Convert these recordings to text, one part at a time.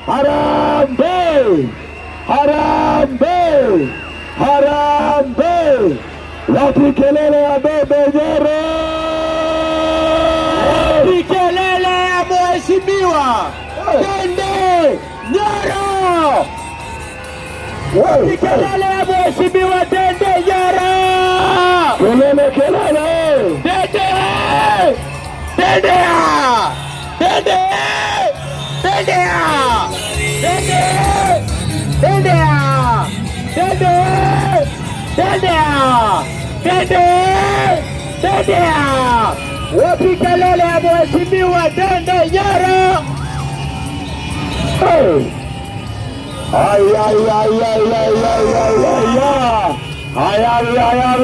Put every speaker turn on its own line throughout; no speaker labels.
Harambee! Harambee! Harambee! Wapi kelele ya Bebe Nyoro?
Wapi kelele ya Mheshimiwa Ndindi Nyoro? Wapi kelele ya Mheshimiwa Ndindi Nyoro?
Kelele, kelele!
Ndindi! Ndindi! Ndindi! Ndindi! Ndindi! Ndindi! Ndindi! Ndindi! Ndindi! Ndindi! Wapi kelele ya Mheshimiwa Ndindi Nyoro?
Hey! Ay, ay, ay, ay, ay, ay, ay, ay, ay. Ay, ay, ay, ay, ay.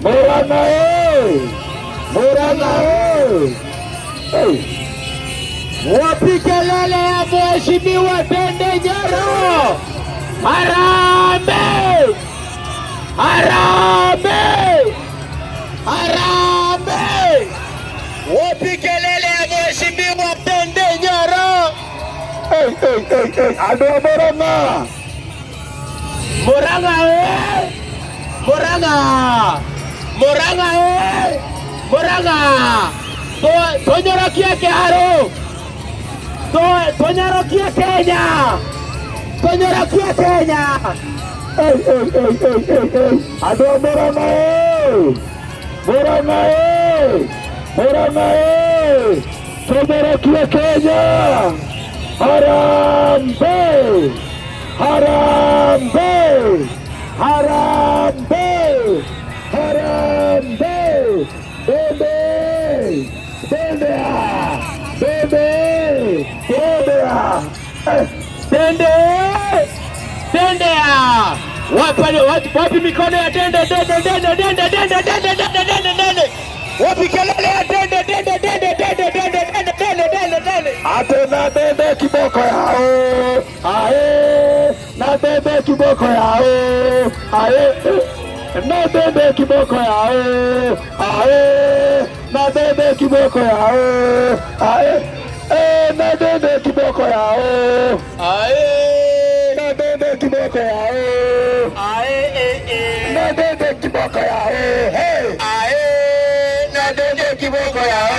Murang'a, eh! Murang'a, eh! Hey!
Wapi kelele ya Mheshimiwa Ndindi Nyoro? Harambee! Harambee! Harambee! Wapi kelele ya Mheshimiwa Ndindi Nyoro?
Hey, hey, hey, hey. Andũ a Murang'a!
Murang'a eh! Murang'a! Murang'a eh! Murang'a! Tũnyorokie kĩharũ! Tũnyorokie Kenya! Tũnyorokie Kenya!
Hey, hey, hey, hey, hey, hey. Andũ a Murang'a, eh! Murang'a, eh! Murang'a, eh! Tũnyorokie Kenya! Harambee! Harambee! Harambee! Harambee! Bebe! Bebe! Bebe! Bebe! Eh,
Ndindi! Ndindi! Wapi, wapi, wapi mikono ya Ndindi, Ndindi, Ndindi, Ndindi, Ndindi, Ndindi, Ndindi, Ndindi, Ndindi? Wapi kelele ya Ndindi, Ndindi, Ndindi, Ndindi, Ndindi, Ndindi, Ndindi, Ndindi, Ndindi?
Ate na bebe kiboko yao ae, na bebe kiboko yao ae, na bebe kiboko yao ae, na bebe kiboko yao ae, eh, na bebe kiboko yao.
Ae!
Na bebe kiboko yao.
Ae, eh, eh.
Na bebe kiboko yao, hey.
Ae!
Na bebe kiboko yao,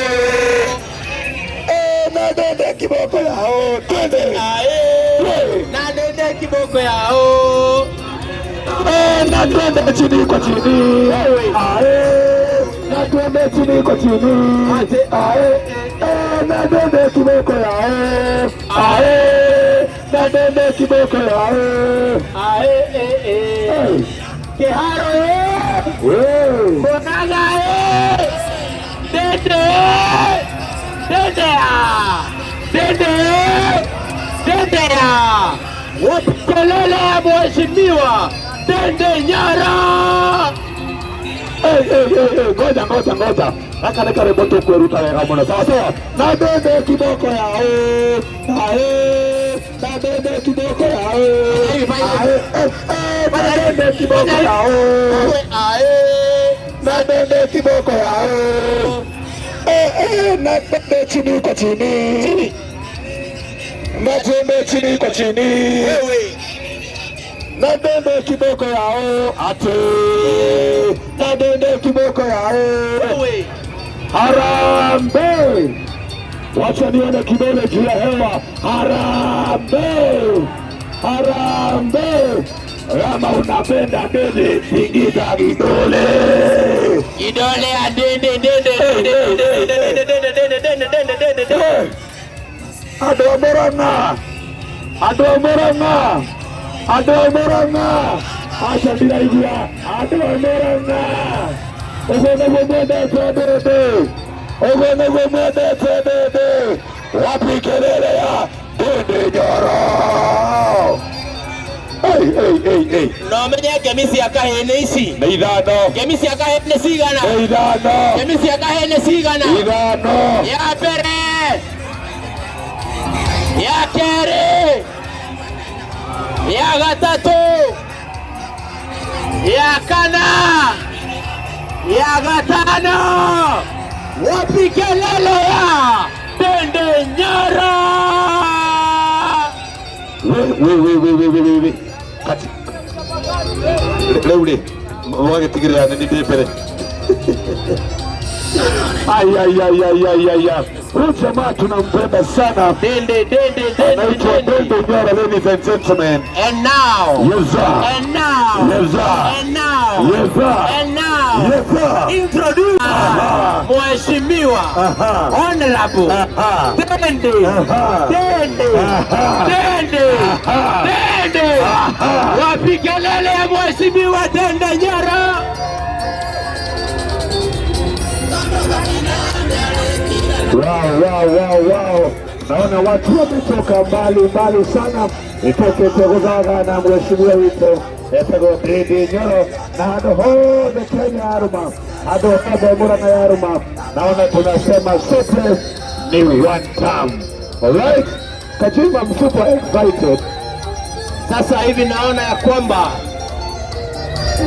eh, na bebe kiboko yao, twende.
Ae!
Hey.
Na Ndindi kiboko yao.
Eh, na twende chini kwa chini. Ae, na twende chini kwa chini. Ae, eh, na twende kiboko yao. Ae, na twende kiboko yao.
Ae, eh, eh.
Hey.
Kiharo eh!
Hey.
Murang'a eh! Ndindi! Ndindi! Ndindi! Ndindi! Wapi kelele ya Mheshimiwa Ndindi Nyoro?
Hey, hey, hey, hey, ngoja, ngoja, ngoja. Gaka nĩ karwĩmbo tũkwĩruta wega mũno. Sawa sawa. Na bebe kiboko yao. Ae, na bebe kiboko yao. Ae, eh, eh, na bebe kiboko yao.
Ae!
Na bebe kiboko yao. Eh, eh, na bebe chini kwa chini. Na twende chini kwa chini.
Wewe!
Na bebe kiboko yao. Ate. Na bebe kiboko yao.
Wewe!
Harambee! Wacha nione kidole juu ya hewa. Harambee! Harambee! Kama unapenda Ndindi, tingiza kidole.
Kidole ya Ndindi, Ndindi, Ndindi, Ndindi, Ndindi, Ndindi, Ndindi, Ndindi, Ndindi, Ndindi.
Eh! Andũ a Murang'a! Andũ a Murang'a! Andũ a Murang'a! Aca ndiraigua. Andũ a Murang'a! Ũguo nĩguo mwendete Ndindi. Ũguo nĩguo mwendete Ndindi. Wapi kelele ya Ndindi Nyoro? Hey, hey, hey, hey.
No menye ngemi cia kahĩĩ nĩ ici.
Nĩ ithano.
Ngemi cia kahĩĩ nĩ cigana?
Nĩ ithano.
Ngemi cia kahĩĩ nĩ cigana?
Ithano.
Ya mbere, ya kerĩ, ya gatatũ, ya kana, ya gatano. Wapi kelele ya Ndindi Nyoro?
We we we we we we. Kati. Leo le. Mwage tigirira ni ndi mbere. Ay ay ay ay ay ay ay. Huyu jamaa tunampenda sana.
Dende, Dende, Dende,
Anaitwa
Dende.
Dende Nyoro, ladies and gentlemen.
And now.
Yes sir.
And now.
Yes sir.
And now.
Yes sir.
And now.
Yes sir.
Introduce
Aha.
Mheshimiwa
Aha.
Honorable
Aha.
Dende.
Aha.
Dende.
Aha.
Dende.
Aha.
Dende.
Aha.
Wapi kelele ya Mheshimiwa Dende Nyoro?
Wow, wow, wow, wow. Naona watu wametoka mbali mbali sana itoke tegozaga na mheshimiwa wito etagwo Ndindi Nyoro na handu hothe Kenya yaruma handu hothe Murang'a yaruma, naona tunasema sote ni one term. Alright, Kachima, I'm super excited.
Sasa hivi naona ya kwamba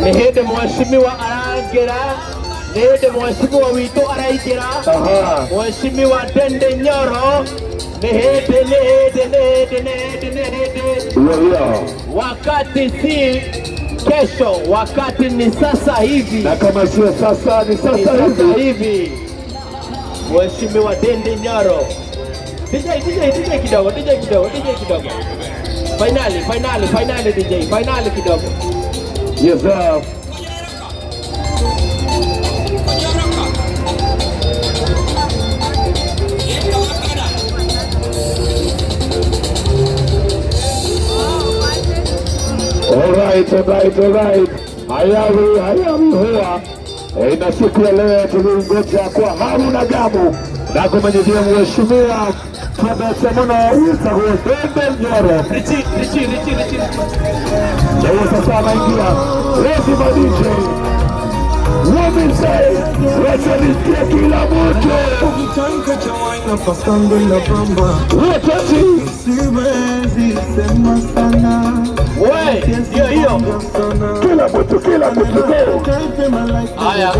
ni hĩndĩ mheshimiwa araingĩra, nĩ hĩndĩ mheshimiwa witũ araingĩra.
Aha.
Mheshimiwa Ndindi Nyoro, nĩ hĩndĩ nĩ hĩndĩ nĩ hĩndĩ nĩ hĩndĩ nĩ hĩndĩ.
Hiyo hiyo.
Wakati si kesho, wakati ni sasa hivi.
Na kama sio sasa ni
Ni
sasa
sasa
hivi.
hivi. Mheshimiwa Ndindi Nyoro. DJ, DJ, DJ kidogo, DJ kidogo, DJ kidogo. Finally, finally, finally DJ, finally kidogo.
Yes sir. Alright, alright, alright. Hayawi, hayawi huwa. Na siku ya leo tulingoja kwa hamu na gamu na kumanyithia mheshimiwa twendete muno witagwo Ndindi Nyoro.
Richi, Richi, Richi, Richi.
Na huyo sasa anaingia lazima DJ Women say, wacha nisikie kila mtu. Wote
Siwezi sema sana.
We, hiyo hiyo.
kila mtu, kila mtu go.
Haya,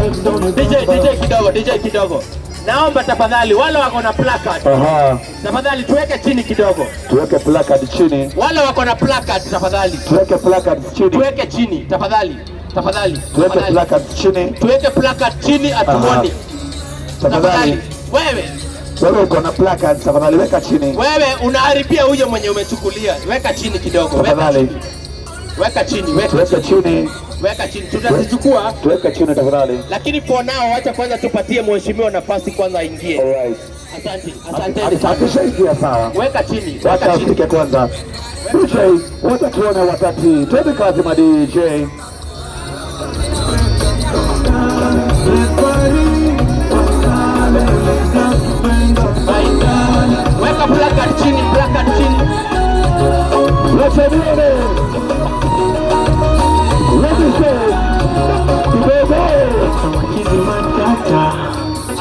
DJ, DJ kidogo, DJ kidogo. Naomba tafadhali wale wako na placard,
Aha,
tafadhali tuweke chini kidogo.
tuweke placard chini,
Wale wako na placard tafadhali
tuweke placard chini,
tuweke chini tafadhali, tafadhali,
tuweke
tafadhali.
placard chini
Tuweke placard chini atuoni.
tafadhali.
Tafadhali. Wewe,
Wewe uko na placard, tafadhali weka chini,
wewe unaharibia huyo mwenye umechukulia. Weka chini kidogo, weka
tafadhali
chini. Weka chini, weka
tuweke
chini.
chini,
Weka chini. Tutazichukua.
tuweke chini tafadhali.
Lakini for now wacha kwanza tupatie mheshimiwa nafasi kwanza aingie.
Alright,
Asante, asanteni sana.
akishaingia sawa.
Weka chini,
Wacha
weka chini.
afike kwanza. DJ, wacha tuone watati. Twende kazi ma DJ.
Weka placard chini, placard chini.
Wacha nione. Let me say. Kidogo.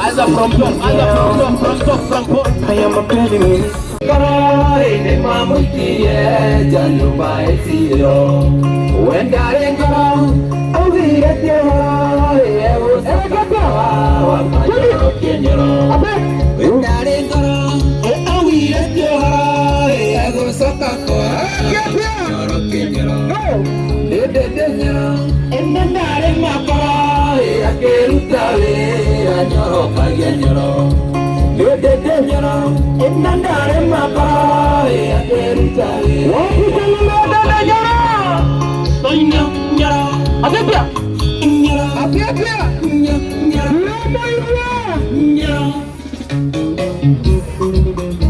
Anza from top, anza from top, from top, from top.
Haya mapenzi mimi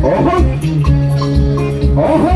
Oho. Oho.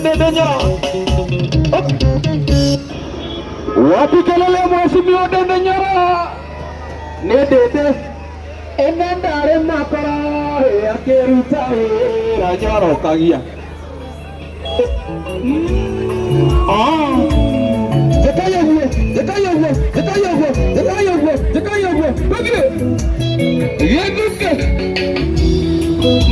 Ndende Nyoro. Wapi kelele mheshimiwa Ndende Nyoro? Nĩ Ndende ĩno ndarĩ makora akĩruta wĩra nyorokagia. Ah. Jekayo huo, jekayo huo, jekayo huo, jekayo huo, jekayo huo. Bagire. Yeguke.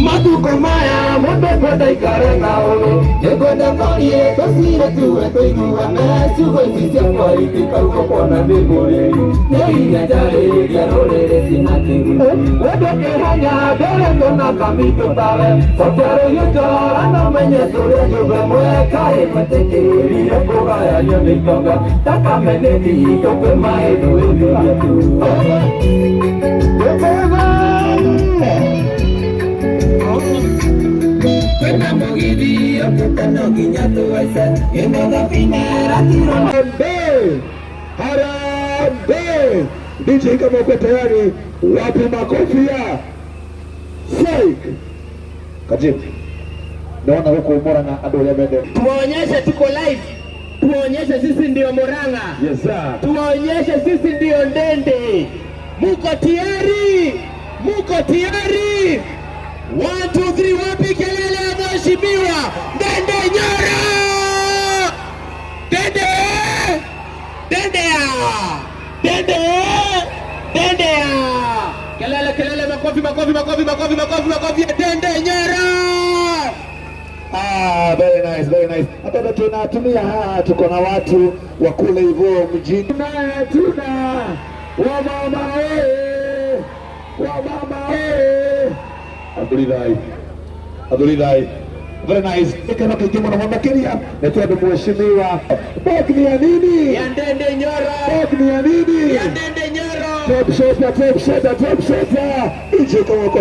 Matuko maya mundu kwenda ikare na ũgĩ nĩngwenda twarie tũcire tuwe tũiguane ciugo ici ciakwa itikauga kuona ndĩ mũrĩri nĩ hinya njarĩria rũrĩrĩ cina kĩguni wendo kĩhanya ndĩrĩtwo na kamitũ tawe cokia rũhiũ njora no menye tũrĩa nyũmba ĩmwe kaĩ metĩkĩrire kũgayanio nĩ itonga thakame nĩ thitũ kwĩ maĩ ndũĩthirie tu. Kwĩna mũgithi ũkĩte no nginya tũhaice ĩno thabina ĩratirwo. Harambee! Harambee! DJ, kama uko tayari, wapi makofi ya Sheikh Kajib? Naona huko Murang'a andũ arĩa mende.
Tuwaonyeshe tuko live, tuwaonyeshe sisi ndio Murang'a.
Yes sir.
Tuwaonyeshe sisi ndio Ndende. Muko tayari? Muko tayari? 1 2 3, wapi kelele ya mheshimiwa Ndende Nyoro? Ndende! Ndende ya! Ndende! Ndende ya! Kelele kelele, makofi makofi makofi makofi makofi makofi ya Ndende Nyoro!
Ah, very nice, very nice. Hata tunatumia haya, tuko na watu wa kule hivyo mjini. Tuna wamama eh, wamama eh. Abdulilai. Abdulilai. Very nice. Gĩkeno kĩingĩ mũno mũno makĩria nĩ tondũ mheshimiwa bag ni ya nini?
Ya Ndende Nyoro!
Bag ni ya nini?
Ya Ndende Nyoro!
Top shota, top shota, top shota. DJ kama uko